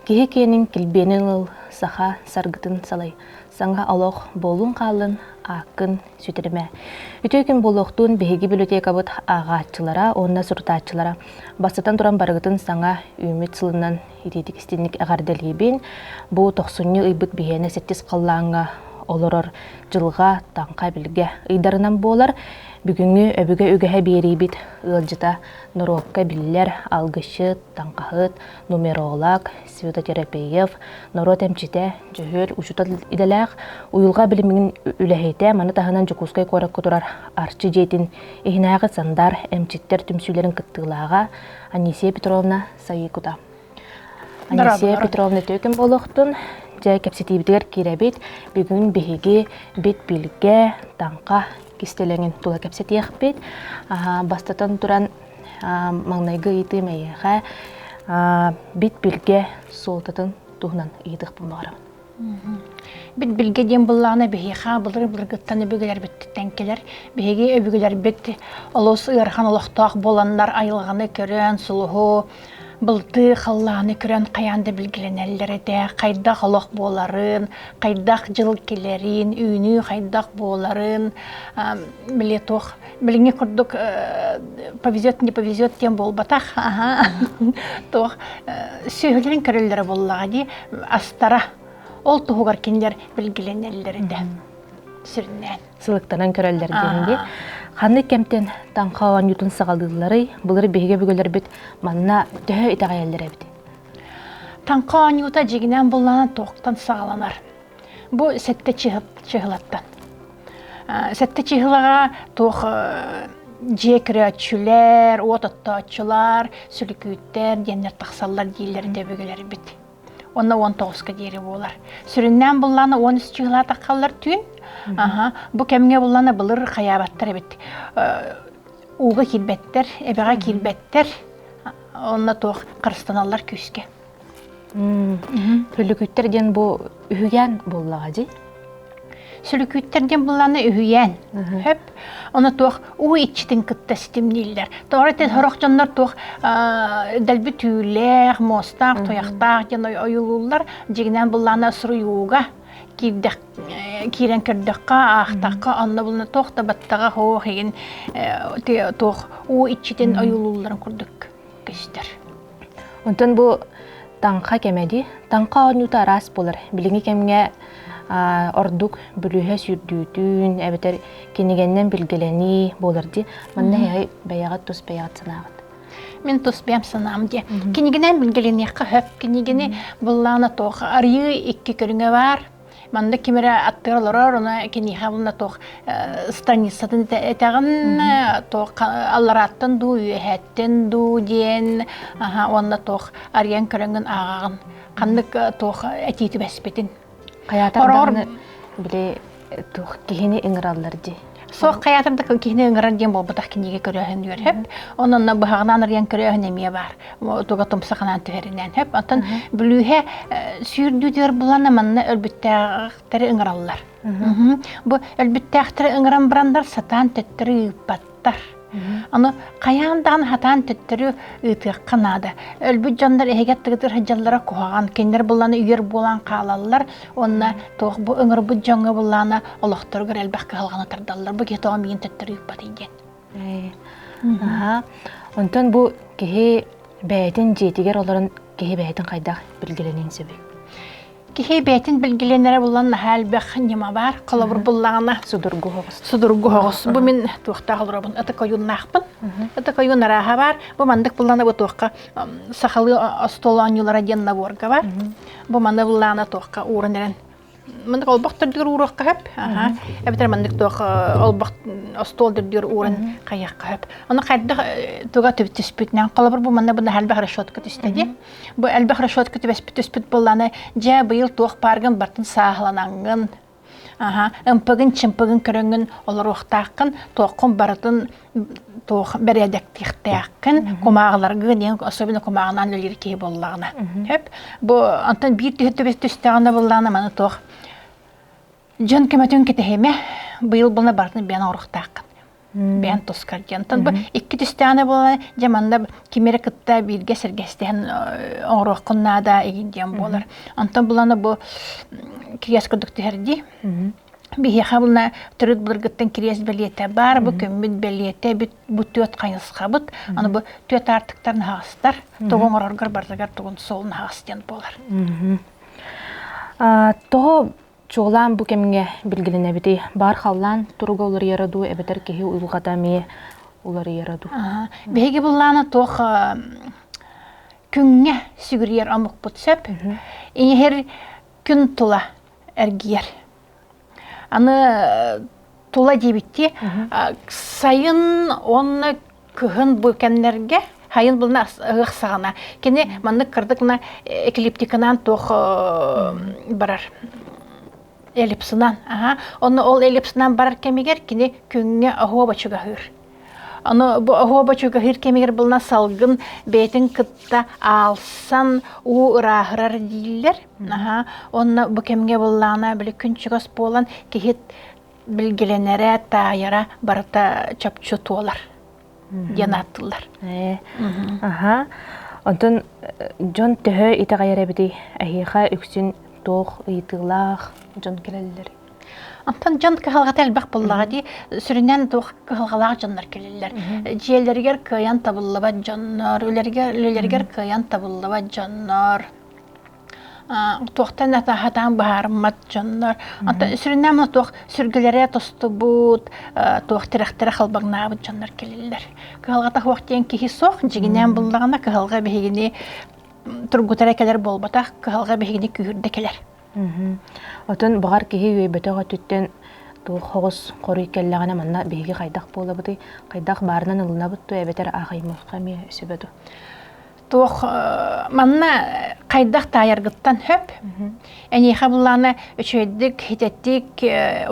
Киһи киэнин килбиэнин ыл, саха саргытын салай. Саҥа олох буолун хааллын, ааккын сүтэримэ. Үтүө күн буолуохтуун биһиги библиотекабыт ааҕааччылара уонна сурутааччылара бастатан туран барыгытын саҥа үүммүт сылынан итиитик истинник эҕэрдэлиибин. Бу тохсунньу ыйбыт биһиэнэ сэттис халлааҥҥа олорор дьылҕа, таҥха билгэ ыйдарынан буолар. Бүгүҥҥү өбүгэ үгэһэ биэриибит ыалдьыта норуокка биллэр алгысчыт, таҥхаһыт, нумеролог, светотерапевт, норуот эмчитэ, дьөһүөл учуутал идэлээх, уйулҕа билимин үлэһитэ, маны таһынан Дьокуускай куоракка турар Арчы дьиэтин иһинээҕи Сандар эмчиттэр түмсүүлэрин кыттыылааҕа Анисия Петровна Саикута. Анисия Петровна үтүө күн буолуохтун. Дьэ, кэпсэтиибитигэр киирэбит. Бүгүн биһиги бит-билгэ, таҥха кистэлэҥин тула кэпсэтиэхпит. Бастатан туран, маҥнайгы ыйытыым эйиэхэ бит-билгэ суолтатын туһунан ыйытыахпын баҕарабын. Бит-билгэ диэн быллаана биһиэхэ былыр-былыргыттан өбүгэлэрбиттэн кэлэр. Биһиги өбүгэлэрбит олус ыарахан олохтоох буоланнар айылҕаны көрөн, сулуһу, былты халлааны көрөн хайаан да билгэлэнэллэр этэ. Хайдах олох буоларын, хайдах дьыл кэлэрин, үүнүү хайдах буоларын, били туох билиҥҥи курдук повезет не повезет диэн буолбатах туох сүөһүлэрин көрөллөрө буоллаҕа дии астара ол туһугар кинилэр билгилэнэллэр этэ сүрүннээн сылыктанан көрөллөр диэн дии ханнык кэмтэн таҥха оонньуутун саҕалыылларый былыр биһиги өбүгэлэрбит манна төһө итэҕэйэллэр эбит таҥха оонньуута дьигинэн булланан туохтан саҕаланар Бу сэттэ чыһылаттан. Сэттэ чыһылаҕа туох дьиэ көрөөччүлэр, уот оттооччулар, сүлүкүүттэр диэннэр тахсаллар дииллэр өбүгэлэрбит. Онно 19-ка диэри буолар. Сүрүннээн буллаана 13 чыһыла таххаллар түүн. Аха, бу кэмҥэ буллаана былыр хайаабаттар эбит. Ууга киирбэттэр, эбэҕэ киирбэттэр. Онно туох харыстаналлар күүскэ. Сүлүкүттэр диэн бу үһүйээн буоллаҕа дии. Сүлүкүттэр диэн буллаана үһүйээн. Хөп. Ону туох уу иччитин кытта ситимнииллэр. Тоҕо ити сорох дьоннор туох дэлби түүлээх, муостаах, туйахтаах диэн ойуулууллар. Дьигинэн буллаана суруйууга киирдэх киирэн көрдөххө, аахтахха, онно булна туох да баттаҕа хоох игин туох уу иччитин ойуулуулларын курдук көстөр. Онтон бу таҥха кэмэ дии. Таҥха оонньуута араас буолар. Билиҥҥи кэмҥэ ордук бүлүүһэ сүүрдүүтүн эбэтэр кинигэннэн билгэлэнии буолар дии. Манна эһиги бэйэҕит тус бэйэҕит санааҕыт. Мин тус бэйэм санаам дии. Кинигэнэн билгэлэниэххэ сөп. Кинигэни быллаана туох арыйыы икки көрүҥэ баар. Манна ким эрэ аттыгар олорор, ону киниэхэ уонна туох страницатын этэҕин, туох алларааттан дуу, үөһээттэн дуу диэн, уонна туох арыйан көрөҥҥүн ааҕаҕын. Ханнык туох этии түбэспитин. Хайаатар даҕаны били туох киһини ыҥыраллар дии. Суох хайаатар да киһини ыҥырар диэн буолбатах кинигэ көрөөһүн үөрһэп. Онон быһаҕынан арыйан көрөөһүн эмиэ баар. Туга тумсаханан түһэринэн хөп. Оттон бүлүүһэ сүүрдүүтүгэр булана манна өлбүттээхтэри ыҥыраллар. Бу өлбүттээхтэри ыҥыран бараннар сатаан төттөрү ыыппаттар. Аны хайаан даҕаны хатаан төттөрү ыытыахха наада. Өлбүт дьоннор эһиги аттыгытыгар сылдьаллара куһаҕан. Кинилэр булланы үөр буолан хаалаллар. Уонна туох бу ыҥырбыт дьоҥҥо буллаана олохторугар элбэх кыһалҕаны тардаллар. Бу киһи тоҕо миигин төттөрү ыыппатый диэн. Аһа. Онтон бу киһи бэйэтин дьиэтигэр олорон киһи бэйэтин хайдах билгэлэниэн сөбүй? Киһи бэйэтин билгэлэнэрэ булан наһаа элбэх ньыма баар. Холобур буллаҕына судургу оҕус. Судургу оҕус. Бу мин туохтаах олоробун? Ытык ойууннаахпын. Ытык ойуун арааһа баар. Бу мандык буллана бу туохха сахалыы остуол оонньуулара диэн наборга бар. Бу маны буллаҕына туохха ууран эрэн Маннык олбох төрдүгэр ууруохха сөп. Эбэтэр маннык туох олбох остуол төрдүгэр ууран хайыахха сөп. Ону хайдах туга түспүтүнэн холобур бу манна бу элбэх расчетка түстэ дии. Бу элбэх расчетка түбэспит түспүт буоллаана дьэ быйыл туох бааргын бартын сааһыланаҥҥын аха ымпыгын чымпыгын көрөҥҥүн олоруохтааххын туоххун барытын туох бэрээдэктиэхтээххин кумааҕыларгын диэн особенно кумааҕынан үлэлиир киһи буоллаҕына сөп бу онтон биир түһэ түбэс түстэҕинэ буоллаҕына маны туох дьон көмөтүн кэтэһимэ быйыл буолна барытын бэйэн оҥоруохтааххын. Бэйэн тускар диэн. Онтон бу икки түстэҕинэ буолан, дьэ манна ким эрэ кытта бииргэ сэргэстэһэн оҥоруоххун наада игин диэн буолар. Онтон булана бу кириэс курдук түһэр дии. Биһиэхэ булна төрүт былыргыттан кириэс бэлиэтэ баар, бу көммүт бэлиэтэ, бу түөт хайысхабыт. Аны бу түөт аартыктар наһаҕастар, тугу оҥороргор барытыгар тугун суолун аһаҕас диэн буолар. Тоҕо чуолаан бу кэмҥэ билгилэнэбитий? Баар халлаан туруга уларыйара дуу, эбэтэр киһи уйулҕата эмиэ уларыйара дуу? Биһиги буллаана туох күҥҥэ сүгүрүйэр омукпут сөп. Иһэр күн тула эргийэр. Аны тула диэбиттии сайын уонна кыһын бу кэмнэргэ хайын булна ыһыах саҕана кини маннык кырдык мына эклиптиканан туох барар эллипсынан аха онно ол эллипсынан барар кэмигэр кини күҥҥэ оһуоба чугаһыыр Ону бу оһуоба чугаһыыр кэмигэр булна салгын бэйэтин кытта аалсан уу ырааһырар дииллэр. Аха онно бу кэмҥэ буллаҕына били күн чугас буолан киһи билгилэнэрэ, таайара барыта чопчу туолар диэн ааттыыллар. Аха. Онтон дьон төһө итэҕэйэр эбитий? Эһиэхэ үксүн туох ыйытыылаах дьон кэлэллэр? Онтон дьон кыһалҕата элбэх буоллаҕа дии. Сүрүннээн туох кыһалҕалаах дьоннор кэлэллэр. Дьиэлэригэр кыайан табыллыбат дьоннор, үлэлэригэр кыайан табыллыбат дьоннор, туохтан сатаан быһаарыммат дьоннор. Онтон сүрүннээн мына туох сүргэлэрэ тостубут, туох тирэхтэрэ халбаҥнаабыт дьоннор кэлэллэр. Кыһалҕата суох диэн киһи суох, дьиҥинэн буллаҕына кыһалҕа биһигини тургутара кэлэр буолбатах, кыһалҕа биһигини күүһүрдэ кэлэр. Отон баҕар киһи үөйбэтэх өттүттэн туох хоҕус хоруй кэллэҕинэ манна биһиги хайдах буолабытый, хайдах баарынан ылынабыт дуо эбэтэр аахайымыахха эмиэ сөбө дуо? Туох манна хайдах таайаргыттан хөп. Эйиэхэ былаана үчүгэйдик, хитэтик,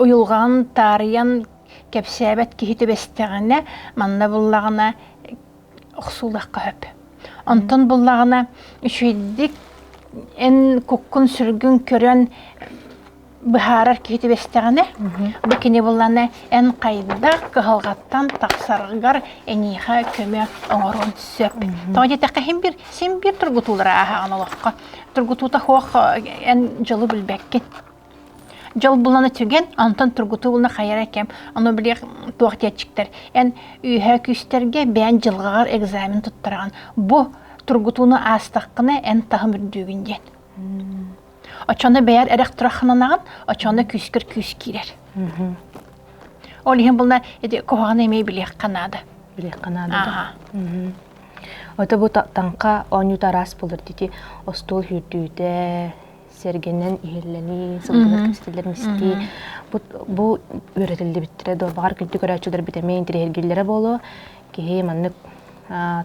уйулҕаҕын таарыйан кэпсээбэт киһи түбэстэҕинэ, манна буллаҕына охсуулахха сөп. Онтон буллаҕына үчүгэйдик эн куккун-сүргүн көрөн быһаарар киһи түбэстэҕинэ, бу кини буллана эн хайдах кыһалҕаттан тахсаргар эйиэхэ көмө оҥоруон сөп. Тоҕо диэтэххэ син биир син биир тургутуулара ааһаҕын олоххо. Тургутуута суох эн дьолу билбэккин. Дьол булана түгэн, онтон тургутуу булна хайара кэм. Ону били туох диэччиктэр. Эн үөһэ күүстэргэ бэйэн дьылҕаҕар экзамен туттараҕын. Бу тургутууну аастаххына эн таһым үрдүүгүн диэн. Оччону бэйэр эрэх тураххананаҕын, оччону күүскэр күүс киирэр. Ол иһин булна ити куһаҕаны эмиэ билиэххэ наада. Билиэххэ наада да. Ото бу таҥха оонньуута араас буолар дити остуол сүүрдүүтэ, сэргэнэн иһиллэнии, сылгылар кэпсэтэллэрин истии. Бу, бу үөрэтиллибиттэрэ дуо? Баҕар күндү көрөөччүлэрбит эмиэ интэриэһиргииллэрэ буолуо. Киһи маннык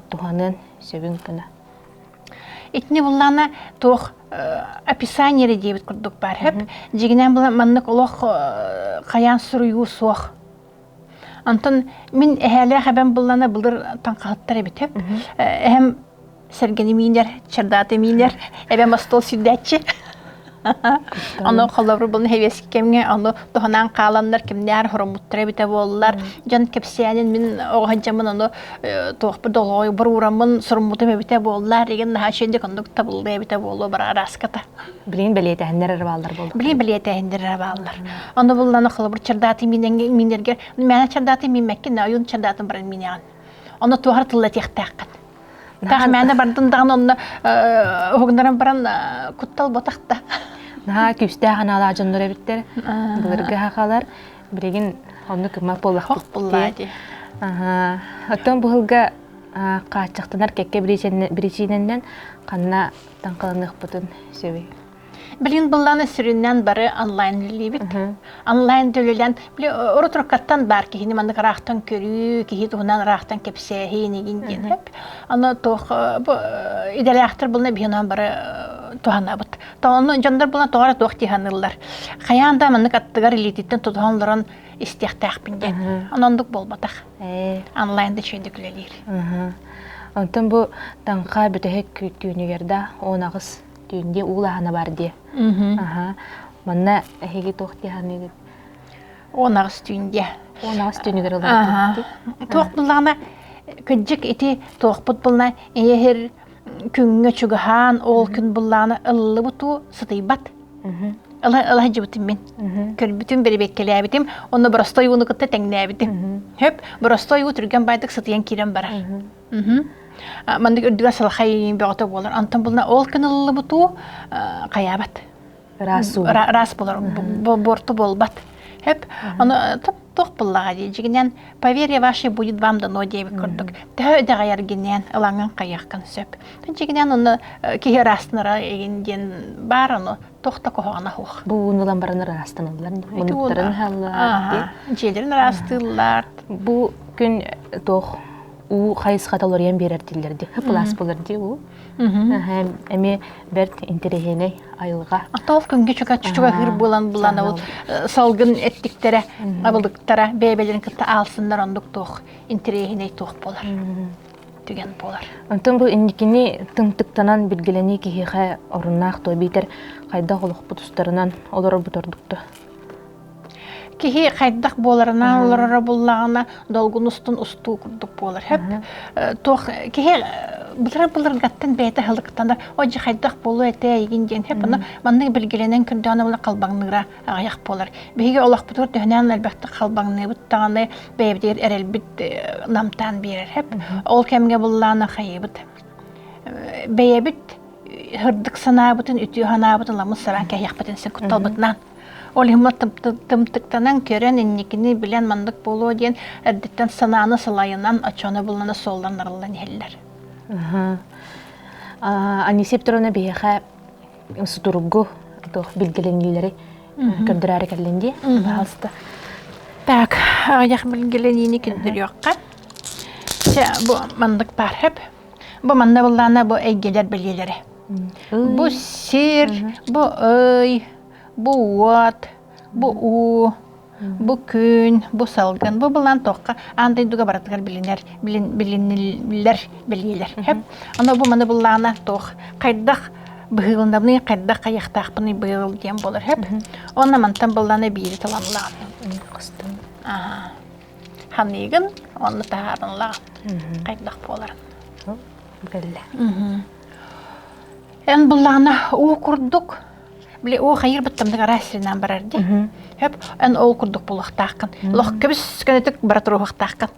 туһаныан сөбүн гына. Итини буллаана туох описание эрэ диэбит курдук баар хөп. Дьигинэн була маннык олох хайаан суруйуу суох. Онтон мин эһээлээх эбэм буллана былыр таҥхаһыттар эбит хөп. Эһэм сэргэни миинэр, чардааты миинэр, эбэм остуол сүүрдээччи. Ону холобур булун хэвиэски кэмҥэ ону туһанан хааланнар кимнээр хороммуттара эбитэ буоллар дьон кэпсээнин мин оҕо сылдьаммын ону туохпут долоҕойбор уураммын суруммутум эбитэ буоллар деген наһаа үчүгэйдик оннук табыллыа эбитэ буолуо бара арааската. Билигин бэлиэтээһиннэр эрэ бааллар буолуо. Билигин бэлиэтээһиннэр эрэ бааллар. Ону булланы холобур чардааты миинэргэр мээнэ чардааты мииммэккин ойуун чардаатын баран миинэҕин. Ону туохар тыллатыахтааххын. Таах мээнэ бардын даҕаны онно уһугуннаран баран куттал ботахта. Наһаа күүстээх анаалаах дьоннор эбиттэр. Былыргы хахалар билигин оннук ыммат буоллахпыт дии. Оттон быһылга хааччахтанар кэккэ биричиинэннэн ханна таҥхаланыахпытын сөбүй? Билин былланы сүрүннэн бары онлайн үлэлиибит. Онлайн үлэлээн, били урут-уруккаттан баар киһини маннык ыраахтан көрүү, киһи туһунан ыраахтан кэпсээһин игин диэн сөп. Аны туох бу идэлээхтэр булна биһинэн бары туһанабыт. Ону дьоннор булан тоҕо эрэ туох дии саныыллар. Хайаан да маннык аттыгар илиититтэн тутуһан олорон истиэхтээхпин диэн. Онон оннук буолбатах. Онлайн да үчүгэйдик үлэлиир. Онтон бу таҥха бүтэһик түүнүгэр да 18 түүн дии уулаһана бар дии. Аха. Манна эһиги туох дии саныыгыт? 18 түүн диэ. 18 түүнүгэр ылар. Туох буллаҕына кырдьык ити туохпут булна эйэһир күҥҥэ чугаһаан ол күн буллаҕына ыллыбыт уу сытыйбат. Ыла ыла сылдьыбытым мин. Көрбүтүм, бэрэбиэккэлээбитим, онно боростой ууну кытта тэҥнээбитим. Хөп, боростой уу түргэн баайдык сытыйан киирэн барар. Маннык үрдүгэр салахай бөҕөтө буолар. Онтон булна ол күн ыллыбыт уу хайаабат. Ыраас уу. Ыраас буолар, буорту буолбат. Хөп, ону туох буллаҕа дии дьигинэн по вере вашей будет вам дано диэбит курдук төһө итэҕэйэргинэн ылаҥҥын хайыаххын сөп дьигинэн онно киһи ыраастанара игин диэн баар ону туох да куһаҕана суох бу ууну ылан баран ыраастаналлар муннуктарын ыһаллар дьиэлэрин ыраастыыллар бу күн туох уу хайысхата уларыйан биэрэр дииллэр дии плас булар дии уу эмиэ бэрт интэриэһинэй айылҕа Атол күҥҥэ чугаһыыр буолан булан ол салгын эттиктэрэ абылыктара бэйэ-бэйэлэрин кытта аалсыннар оннук туох интэриэһинэй туох буолар түгэн буолар. Онтон бу инникини тымтыктанан билгэлэнии киһиэхэ оруннаах дуо биитэр хайдах олохпут устарынан олорорбут ордук дуо? Киһи хайдах буоларынан олороро буллаҕына долгун устун устуу курдук буолар. Хөп туох киһи былыр-былыргаттан бэйэтэ аһылыктанар одьи хайдах буолуо этэ эйигин диэн хөп ону маннык билгэлэнэн көрдөҕүнэ була халбаҥныыра аҕыйах буолар. Биһиги олохпутугар төһөнөн элбэхтик халбаҥныыбыт даҕаны бэйэбитигэр эрэлбит намтаан биэрэр хөп. Ол кэмҥэ буллаана хайыыбыт. Бэйэбит сырдык санаабытын, үтүө санаабытын ламмыт сараан кэһиэхпитин син кутталбытынан Ол иһин тымтыктанан көрөн инникини билэн маннык буолуо диэн эрдэттэн санааны салайынан оччону буллана суолланарыллан иһэллэр. Анисия Петровна биһиэхэ сутуругу туох билгэлэниилэри көрдөрөөрү кэллин дии, пожалуйста. Так, аҕыйах билгэлэниини көрдөрүөххэ. Чэ, бу маннык баар хөп. Бу манна буллаана бу эйгэлэр бэлиэлэрэ. Бу сир, бу ый, бу уот, бу уу, бу күн, бу салгын, бу былаан туохха аан дойдуга барытыгар билинэр, билиниллэр бэлиэлэр. Хөп. Аны бу маны былаана туох хайдах быһыылынабыный, хайдах хайыахтаахпыный быйыл диэн буолар. Хөп. Онно мантан былаана биири таланлаҕын. Аха. Ханыыгын, онно таһаарынлаҕын. Хайдах буоларын. Бэллэ. Эн былаана уу курдук били уу хайыр быттамдык араас сиринэн барар дии. Хөп эн ол курдук булуохтааххын. Олох көбүс көнөтүк бара туруохтааххын.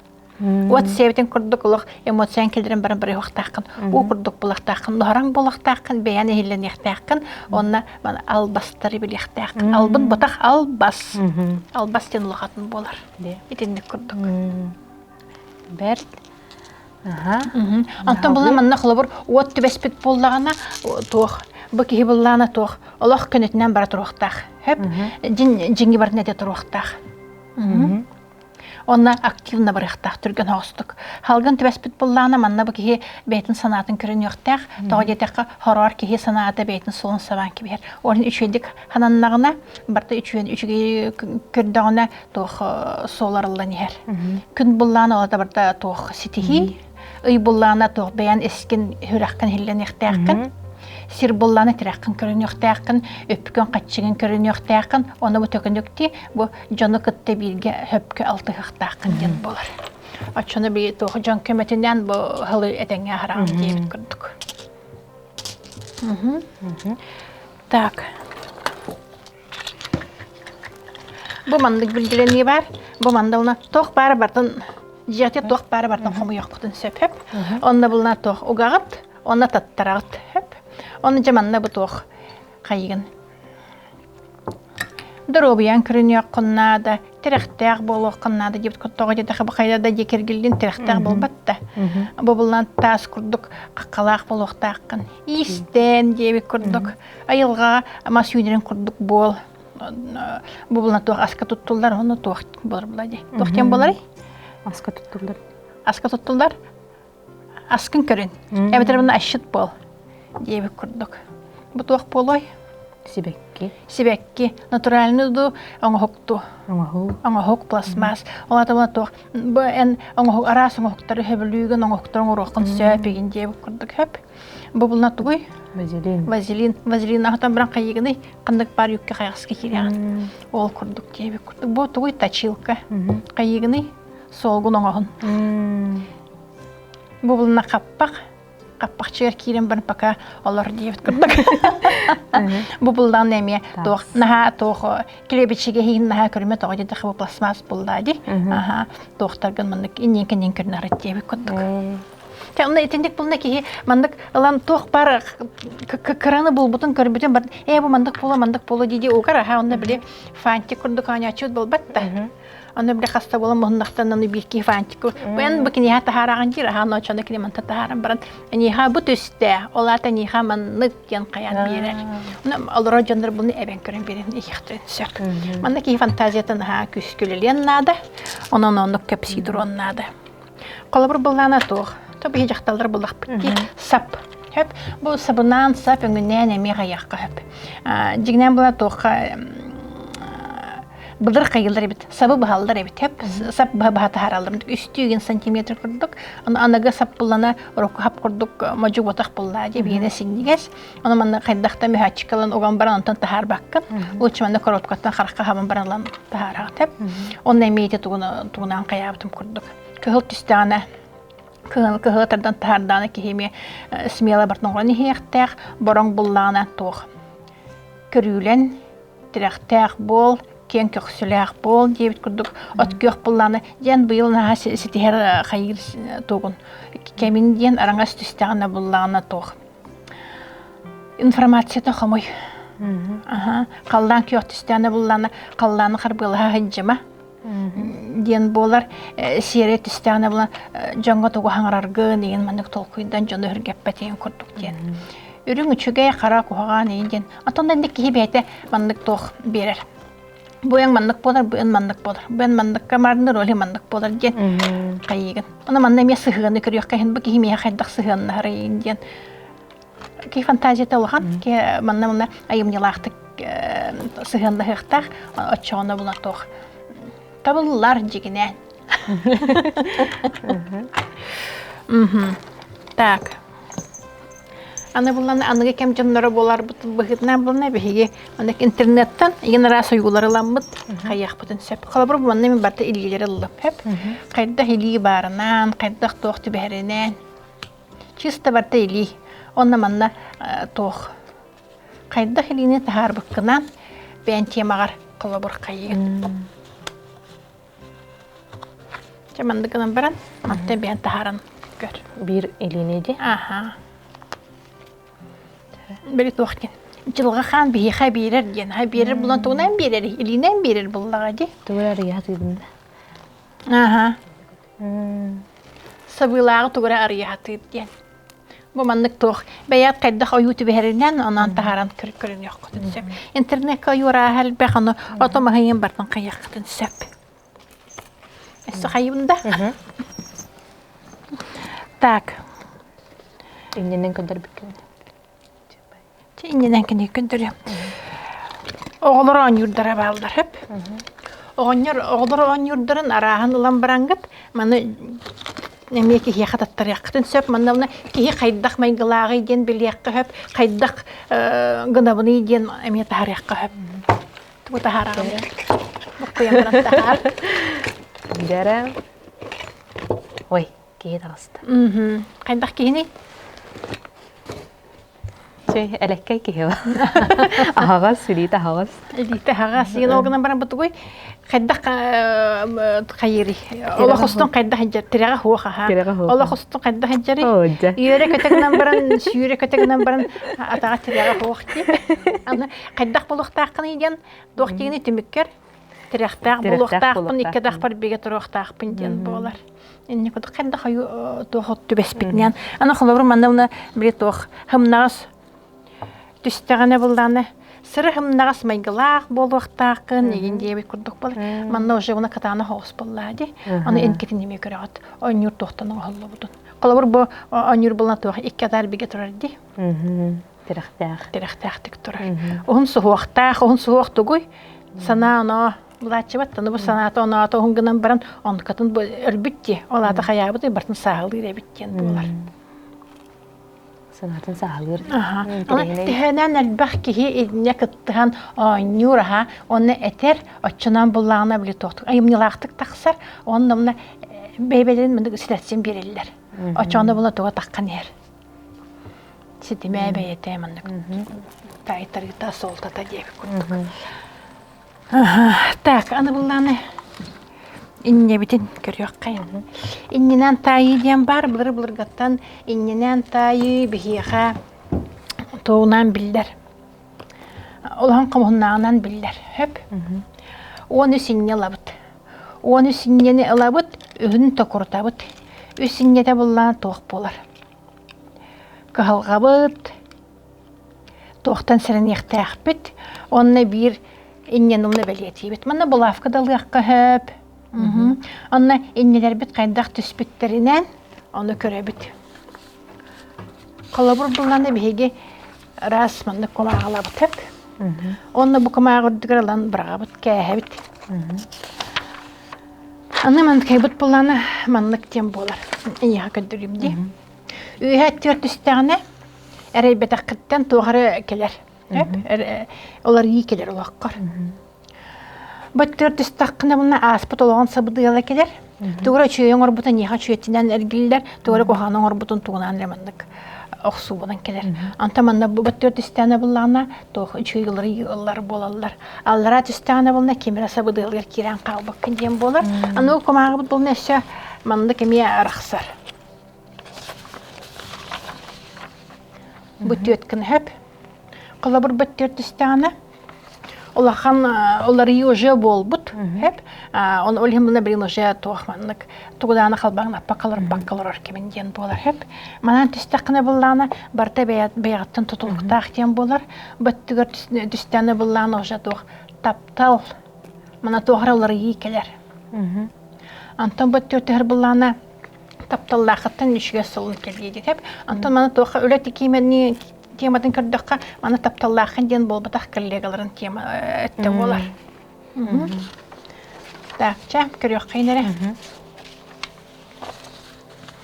Уот сиэбитин курдук олох эмоциян кэлэрин баран барыахтааххын. Уу курдук булуохтааххын, лоһораҥ буолуохтааххын, бэйэн иһиллэниэхтээххин, уонна албастары билиэхтээххин. Албын ботах албас. Албас диэн улахатын буолар. Итинник курдук. Бэрт Онтон була манна холобур уот түбэспит буоллаҕына туох бу киһи буллаана туох олох көнөтүнэн бара туруохтаах. Хөп дьиҥи барын этэ туруохтаах. Онно активно барыахтаах түргэн оҕустук. Халгын түбэспит буллаана манна бу киһи бэйэтин санаатын көрүнүөхтээх. Тоҕо диэтэххэ хороор киһи санаата бэйэтин суолун сабаан кэбиһэр. Ол үчүгэйдик хананнаҕына барыта үчүгэй үчүгэй көрдөҕүнэ туох суол арыллан иһэр. Күн буллаана олата барда туох ситиһии, ый буллаана туох бэйэн искин сүрэххин иһиллэниэхтээххин, сир буллаана тирэххин көрүнүөхтээххин, өпкүн хаччыгын көрүнүөхтээххин, ону бу төкүнүкти бу дьону кытта бииргэ хөпкө алтыһыахтааххын диэн буолар. Оччону би туох дьон көмөтүнэн бу хылы этэҥҥэ аһараҕын диэбит курдук. Так. Бу маннык билгэлэнии баар. Бу манна уна туох баара бартын дьиэҕитигэр туох баара бартын хомуйуоххутун сөп хөп. Онно булна туох угаҕыт, онно таттараҕыт хөп. Онно дьэ манна бу туох хайыгын доруобуйаҥ көрүнүөххүн наада, тирэхтээх буолуоххун наада диэбит тоҕо диэтэххэ бу хайа да дьиэ кэргиллин тирэхтээх буолбат да. Бу булан таас курдук хаххалаах буолуохтааххын. Иистэн диэбит курдук айылҕаҕа мас үүнэрин курдук буол бу булна туох аска туттуллар ону туох буолар була дии туох диэн буоларый аска туттуллар аска туттуллар аскын көрүн эбэтэр муну асчыт буол диэбит курдук бу туох буолуой? Сибэкки. Сибэкки. Натуральный ду оҥоһук ду. Оҥоһук. Оҥоһук, пластмасс. Ол аата була туох бу эн оҥоһук араас оҥоһуктары сөбүлүүгүн оҥоһуктары оҥоруоххун сөп игин диэбит курдук сөп. Бу булна тугуй? Вазелин. Вазелин. Вазелин аһатан баран хайыгыный? Ханнык баар юкка хайаҕаска киирэҕин. Ол курдук диэбит курдук. Бу тугуй точилка. Хайыгыный? Суолгун оҥоһун. Бу булна хаппах. Хаппахчыгар киирэн баран пока олор диэбит курдук. Бу буллаан эмиэ туох наһаа туох килэбичигэ иһин наһаа көрүмэ тоҕо диэтэххэ бу пластмасс буллаа дии. Аха туохтаргын маннык иннин кэннин көрүнэр диэбит курдук. Те онно итинник булна киһи маннык ылан туох бар кыраны булбутун көрбүтүн бар ээ бу маннык буола маннык буола дии дии угар аха онно били фантик курдук оонньооччут буолбат да. Аны били хаста буолан муһуннахтан аны биир киһи фантик бу бу киниэхэ таһаараҕын диир аха ночону кини манта таһааран баран эниэхэ бу түстэ ол аата эниэхэ маннык диэн хайаан биэрэр. Оны олорор дьоннор буну эбэн көрөн биэрэн иһиэхтэрин сөп. Манна киһи фантазиятын аһаа күүскүлэлиэн наада. Онон оннук кэпсии туруон наада. Холобур былаана туох. То биһи дьахталлар буллахпыт дии сап. Хөп. Бу сабынаан сап өҥүнээн эмиэ хайыахха хөп. Дьиҥинэн була туохха былыр хайылар эбит. Сабы быһаллар эбит. Хөп. Сап быһа быһа таһаараллар. Үстүүгүн сантиметр курдук. Аны аныгы сап буллана урукку хап курдук модьу ботах буллаа дии биһиэнэ синньигэс. Ону манна хайдах да мөһөөччүк ылан уган баран онтон таһаарбаккын. Лучше манна коробкаттан харахха хабан баран ылан таһаараҕыт. Хөп. Онно эмиэ ити тугунаан хайаабытым курдук. Кыһыл түстэҕинэ кыһыл кыһыла тардан таһаардаҕына киһи эмиэ смело бартын оҥорон иһиэхтээх, бороҥ буллаҕына туох көрүүлэн тирэхтээх буол, киэҥ көхсүлээх буол диэбит курдук от күөх буллаҕына диэн быйыл наһаа ситиһэр хайыыр тугун кэмин диэн араҥас түстэҕинэ буллаҕына туох информацията хомуй. Аха халлаан күөх түстэҕинэ буллаҕына халлааны харбыалаһа сылдьыма диэн буолар сиэрэ түстэҕинэ буолан дьоҥҥо тугу хаҥараргын игин маннык толкуйдан дьону өһүргэппэтиэн курдук диэн үрүҥ үчүгэй хара куһаҕан игин диэн оттон инник киһи бэйэтэ маннык туох биэрэр бу эн маннык буолар бу эн маннык буолар бу эн манныкка маарыныр ол маннык буолар диэн хайыыгын ону манна эмиэ сыһыаны көрүөххэ иһин бу киһи миэхэ хайдах сыһыаннаһар диэн Киһи фантазията улахан, киһи манна манна айымньылаахтык сыһыаннаһыахтаах, оччоҕуна була туох табыллар дьигинээн. Так. Аны буллан аныгы кэм дьонноро буоларбыт быһыытынан булна биһиги маннык интернеттан игин араас ойуулары ыламмыт хайыахпытын сөп. Холобур манна мин барыта илиилэри ыллым. Хөп. Хайдах илии баарынан, хайдах туох түбэһэринэн Чисто барыта илии. Онно манна туох хайдах илиини таһаарбыккынан бэйэн темаҕар холобур хайыгын. Чэ маннык гынан баран мантан бэйэн таһааран көр. Биир илиини дии. Аха. Били туох диэн. Дьылҕа хаан биһиэхэ биэрэр диэн. Ха биэрэр булан тугунан биэрэр, илиинэн биэрэр буллаҕа дии. Тугу арыйа сатыыбын да. Аха. Сабыылааҕы тугу эрэ арыйа сатыыр диэн. Бу маннык туох бэйэт хайдах ойуу түбэһэринэн онон таһааран көрүнүөххүтүн сөп. Интернекка ойуу арааһа элбэх, ону ото маһыйын бартан хайыаххытын сөп. Өссө хайыбын да? Так. Иннинэн көрдөрбүккүн. Чэ иннинэн кини көрдөрүөм. Оҕолор оонньуурдара бааллар хөп. Оҕонньор оҕолор оонньуурдарын арааһын ылан бараҥҥыт маны эмиэ киһиэхэ таттарыаххытын сөп. Манна киһи хайдах майгылааҕый диэн билиэххэ сөп, хайдах гынабыный диэн эмиэ таһаарыахха сөп. Тугу таһаараҕын? Буккуйан баран таһаар. Дэрэ. Ой, киһи таҕыста. Хайдах киһиний? Чэй, элэккэй киһи Аһаҕас, илиитэ аһаҕас. Илиитэ аһаҕас. Иин ол гынан баран бутугуй хайдах хайыырый? Олох устун хайдах иджэр? Тирэҕэ хуох аха. Олох устун хайдах иджэрий? Үөрэ көтө гынан баран, сүүрэ көтө гынан баран атаҕа тирэҕэ хуох дии. Аны хайдах буолуохтааххыный диэн туох дигини түмүккэр тирэхтээх буолуохтаахпын, икки атахпар бигэ туруохтаахпын диэн буолар. Инник курдук хайдах хойу туох түбэспитинэн. Аны холобур манна уна били туох хымнаҕас түстэҕинэ буллааны сыры хымнаҕас майгылаах буолуохтааххын игин диэбит курдук буолар. Манна уже уна катаана хоҕус буоллаа ди. Аны инкитин эмиэ көрөҕүт. Оонньуур туохтан оҥоһуллубутун. Холобур бу оонньуур булна туох икки атаар бигэ турар ди. Тирэхтээх. Тирэхтээхтик турар. Уһун суһуохтаах, уһун суһуох тугуй? Санаа оноо булааччыбат, бу санаата оноото уһун гынан баран онкатын өлбүт дии. Ол аата хайаабыт бартын сааһылыыр эбит диэн буолар. Санаатын сааһылыыр. Төһөнөн элбэх киһи инньэ кыттыһан оонньуур аха, онно этэр, оччонон буллаҕына били туохтук айымньылаахтык тахсар, онно мына бэйбэлэрин мындык ситэрсин биэрэллэр. Оччоҕуна була туга таххан иһэр. Ситимэ бэйэтэ маннык таайтарыыта суолтата диэбит курдук. Так, аны буллааны инньэбитин көрүөххэйин. Иннинэн таайыы диэн баар былыр-былыргаттан иннинэн таайыы биһиэхэ тугунан биллэр. Улахан хомуһуннааҕынан биллэр. Хөп. 13 инньэ ылабыт. 13 инньэни ылабыт, үһүн токурутабыт. Үс инньэтэ буллаан туох буолар. Кыһалҕабыт, туохтан сэрэниэхтээхпит уонна биир инньэни бэлиэтиибит. Манна булавка да ылыахха сөп. Онно инньэлэрбит хайдах түспүттэринэн ону көрөбүт. Холобур булланы биһиги раз маннык кумааҕылабыт сөп. Онно бу кумааҕы үрдүгэр ылан быраҕабыт, кээһэбит. Аны манкайбыт булланы маннык диэн буолар. Эйиэхэ көрдөрүүм дии. Үөһэ өттүгэр түстэҕинэ эрэйбэтэххиттэн туох эрэ кэлэр. Уларыйыы кэлэр олоххор. Бу өттүгэр түстэххинэ муна ааспыт олоҕун сабыдыала кэлэр. Тугу эрэ үчүгэй оҥорбутун эйиэхэ үчүгэйтинэн эргиллэр, тугу эрэ куһаҕаны оҥорбутун тугунан эрэ маннык охсуубунан кэлэр. Онтон манна бу өттүгэр түстэҕинэ буллаҕына туох үчүгэй уларыйыылар буолаллар. Аллараа түстэҕинэ булна ким эрэ сабыдыалыгар киирэн хаалбаккын диэн буолар. Аны кумааҕыбыт булна өссө маннык эмиэ арахсар. Бу түөрт гына сөп. Холобур, бу түөрт түстэҕинэ улахан уларыйыы уже буолбут сөп. Оны ол иһин булна билин уже туох маннык тугудааны халбаҥнаппакка олорбакка олорор кэмин диэн буолар сөп. Манан түстэххинэ буллаҕына барыта бэйэҕиттэн тутулуктаах диэн буолар. Бу өттүгэр түстэҕинэ буллаҕына уже туох таптал мана туох эрэ уларыйыы кэлэр. Онтон бу өттүгэр түһэр буллаҕына тапталлаахыттан үчүгэй солун кэлиэ диэтэп. Онтон маны туохха үлэ тикиимэнни тематын көрдөххө, маны тапталлааххын диэн буолбатах коллегаларын тема өттө буолар. Так, чэ, көрүөххэйин эрэ.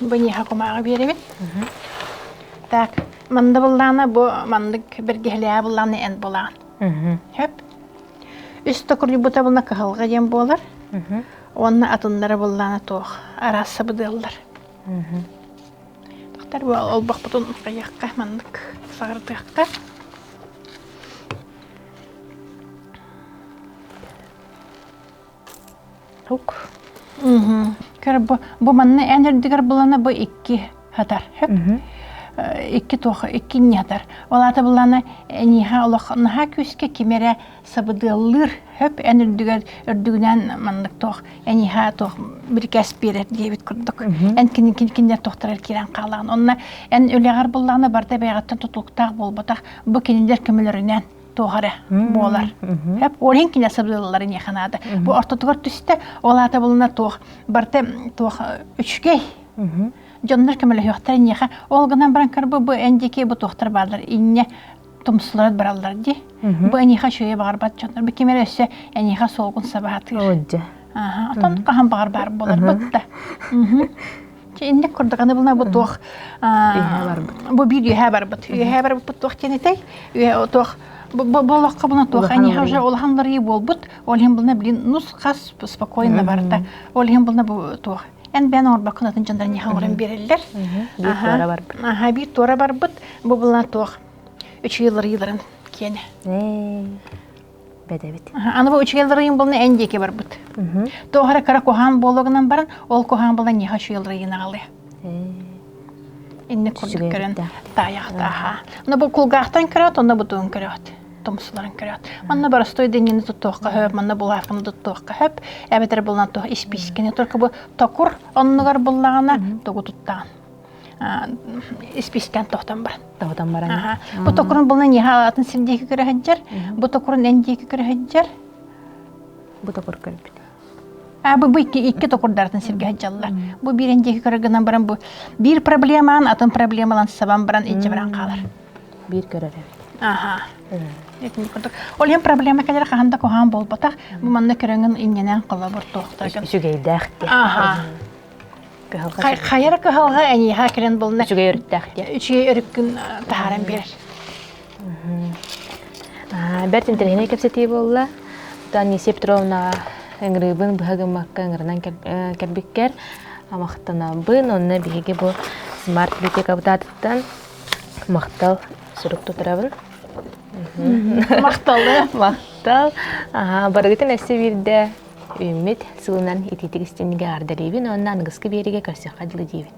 Бу ньиэхэ кумааҕы биэрэбин. Так, манна буллаана бу маннык бэргэһэлээҕи буллаана эн булаан. Хөп. Үс токуруйбута булна кыһалҕа диэн буолар. Уонна атыннара буллаана туох араас сабыдыаллар. Тохтор бу олбохпутун хайыахха маннык саҕырдыахха. Тук. Көр бу, бу манна эн үрдүгэр булана бу икки хатар. Хөп. Икки туох, икки инни хатар. Ол аата булана эниха олох наһаа күүскэ ким эрэ сабыдыаллыыр хөп эн үрдүгэр үрдүгүнэн маннык туох эниха туох бирикээс биэрэр диэбит курдук. Эн кини кинилэр туохтарар киирэн хаалаҕын. Онно эн үлэҕэр буллаҕына барыта бэйэҕиттэн тутулуктаах буолбатах. Бу кинилэр көмөлөрүнэн туох эрэ буолар. Хөп, ол иһин кинилэр сабыдыаллара эниэхэ наада. Бу ортотугар түстэ, ол аата булуна туох барыта туох үчүгэй. Дьоннор көмөлөһүөхтэр эниэхэ. Ол гынан баран көрбө бу эн диэки бу туохтар бааллар инньэ тумсуларат бараллар дии. Бу эниэхэ үчүгэйи баҕарбат дьоннор. Бу ким эрэ өссө эниэхэ суолгун сабаатыыр. Оодьа. Отон хаһан баҕар баар буолар бытта. Инник курдук аны булна бу туох бу биир үөһээ барбыт. Үөһээ барбыт туох диэн этэй? Үөһээ туох бу олоххо буна туох эниэхэ уже улахан ларыы буолбут. Ол иһин булна блин нус хас спокойно барда. Ол иһин булна бу туох эн бэйэн оҥорбоккун атын дьоннор эниэхэ оҥорон биэрэллэр. Биир туора барбыт. Аха биир туора барбыт. Бу булна туох үчүгэй ларыыларын киэнэ. Бэдэбит. Аны бу үчүгэй ларыйын булна эн диэки барбыт. Туох эрэ кыра куһаан буолугунан баран, ол куһаан буолан ньиэхэ үчүгэй ларыйын аҕалыа. Инник курдук көрөн таайахтааха. Но бу кулгаахтан көрөөт, онно бутуун көрөөт тумсуларын көрөөт. Манна боростой дэньини туттуохха хөп, манна булаахыны туттуохха хөп, эбэтэр булан туох испиискэни только бу токур оннугар буллаҕына тугу туттаҕын. Испиискэн тохтон баран. Тохтон баран. Бу токурун булна ньиха атын сир диэки көрө сылдьар, бу токурун эн диэки көрө сылдьар. Бу токур көрбүт. А бу бу икки икки токурдартын сиргэ сылдьаллар. Бу биир эн диэки көрөр гынан баран бу биир проблемаан атын проблемалан сабан баран иччи баран хаалар. Биир көрөр эбит. Аха. Итинник курдук. Ол иһин проблема кэлэр хаһан да куһаҕан буолбатах. Бу манна көрөҥүн инньэнэн холобур туохтаргын. Үчүгэйдээх диye. Аха. Кыһалҕа. Хайара кыһалҕа эйиэхэ кэлэн булна. Үчүгэй өрүттээх диye. Үчүгэй өрүккүн таһааран биэрэр. Бэрт интэриэһинэй кэпсэтии буолла. Анисия Петровнаҕа ыҥырыыбын быһа гыммакка ыҥырынан кэлбиккэр махтанабын. Онно биһиги бу смарт библиотекабыт аатыттан махтал сурук тутарабын. Махталы. Махтал. Барыгытын өссө биирдэ үүммүт сылынан итиитик истиннигэ ардалиибин уонна аныгыскы биэригэ көрсөххө дылы диибин.